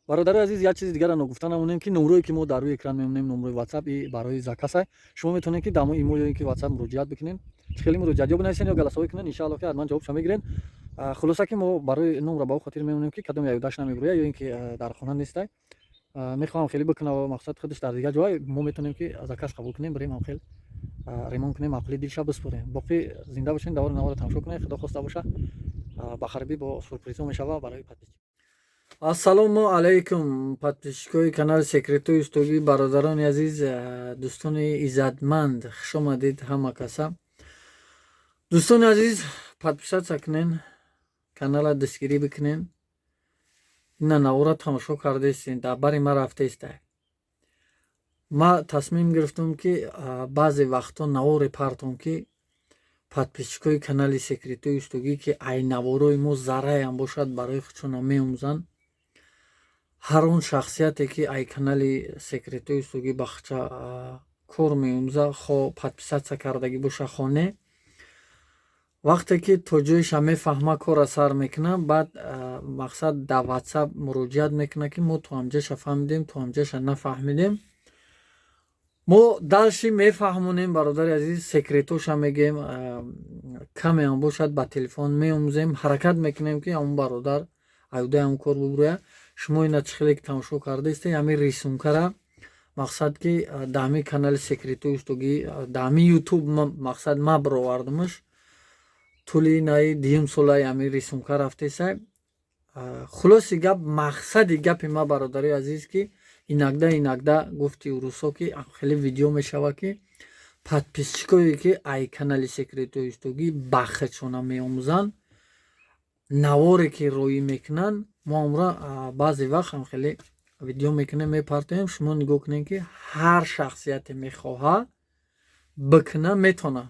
Бародари азиз, як чизи дигарро ногуфта намонем, ки номрое ки мо дар рӯи экран мемонем, номрои WhatsApp и барои заказ ай. Шумо метавонед, ки дар имо ё ин ки WhatsApp муроҷиат бикунед, хеле муроҷиат ё бинависен, ё голосовой кунед, иншаалло, ки ҳатман ҷавобша мегиред. Хулоса, ки мо барои номра ба хотир мемонем, ки кадом яюдаш намебурӯя ё ин ки дар хона нестай, мехоҳам хеле бикуна, мақсад худаш дар дигар ҷой, мо метавонем, ки заказ қабул кунем, бирем, ҳам хел ремонт кунем, маъқули дилша биспорем. Боқӣ зинда бошед, давори навора тамошо кунед. Худо хоста боша, ба қарибӣ бо сюрпризҳо мешава барои подписчик. Ассалому алайкум, подписчикои канали Секретои Устогӣ, бародарони азиз, дӯстони иззатманд, хушомадед ҳама каса. Дӯстони азиз, подписаться кунен, канала дастгирӣ бикунен. Ина навора тамошо кардаистен, дар бари ма рафтаистай. Ма тасмим гирифтам, ки баъзе вақтҳо наворе партом, ки подписчикои канали Секретои Устогӣ, ки ай наворои мо зарраям бошад, барои худшона меомӯзанд. Ҳар он шахсияте, ки ай канали Секретои Устогӣ бахча кор меомӯза, хо подписаться кардагӣ боша, хо не, вақте ки то ҷоиша мефаҳма, корра сар мекуна, баъд мақсад дар WhatsApp муроҷиат мекуна, ки мо то ҳамҷаша фаҳмидем, то ҳамҷаша нафаҳмидем. Мо дальше мефаҳмонем, бародари азиз, секретоша мегем, камеам бошад, ба телефон меомӯзем, ҳаракат мекунем, ки ҳамон бародар аюдаи ҳамон кор бубурӯяд. Шумо ина чӣ хеле ки тамошо кардаистед, ҳамин рисункара, мақсад ки дар ҳамин канали Секретои Устогӣ, дар ҳамин Ютуб, мақсад ма бировардамаш, тӯли наи дуюм солаи ҳамин рисунка рафтесай. Хулоси гап, мақсади гапи ма, бародари азиз, ки иногда иногда гуфти урусо, ки хеле видео мешава, ки подписчикое, ки ай канали Секретои Устогӣ бахчона меомӯзанд, наворе ки роӣ мекунанд, мо амра баъзе вақт ҳам хеле видео мекунем, мепартоем. Шумо нигоҳ кунед, ки ҳар шахсияте мехоҳад бикуна, метавонад.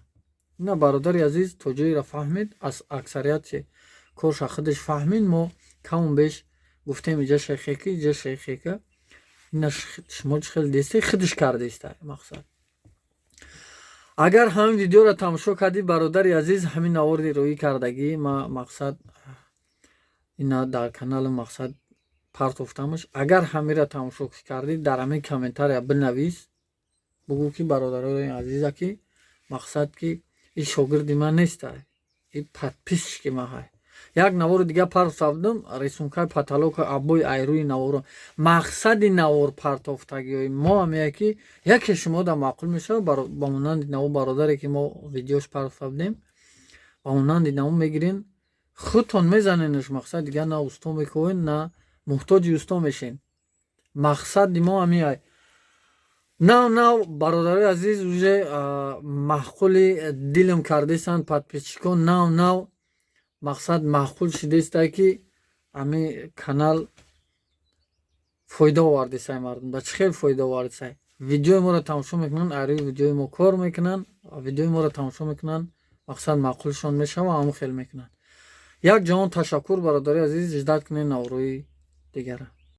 Ина бародари азиз то ҷоеро фаҳмид, аз аксарияти корша худаш фаҳмид. Мо каму беш гуфтем, иҷа шайхека, иҷа шайхека. Ина шумо чӣ хеле десте, худаш кардаиста. Мақсад, агар ҳамин видеоро тамошо кардӣ, бародари азиз, ҳамин навори роӣ кардагӣ ма, мақсад ина дар канали мақсад партофтамаш, агар ҳамира тамошо кардӣ, дар ҳамин комментария бинавис, бугӯ, ки бародарои азиза, ки мақсад ки ин шогирди ман неста, ин подписчики ман ҳай. Як навори дига партофтам, рисункаи потолока, обои айрӯи наворо. Мақсади навор партофтагиҳои мо ҳамия, ки яке шумо да маъқул мешавад, ба монанди наво бародаре, ки мо видеош партофта будем, ба монанди наво мегирен, худтон мезаненаш. Мақсад, дигар на усто мекунед, на муҳтоҷи усто мешен. Мақсади мо ҳамиай. Нав нав, бародарои азиз, уже маъқули дилм кардесанд подписчикон. Нав нав мақсад маъқул шидестай, ки ҳами канал фоида овардесай мардум. Ба чӣ хел фоида овардесай? Видеои моро тамошо мекунанд, айрӯи видеои мо кор мекунанд, видеои моро тамошо мекунанд, мақсад маъқулшон мешава, ҳамон хел мекунанд. Як ҷаҳон ташаккур, бародари азиз, ждать кунед наврӯи дигара.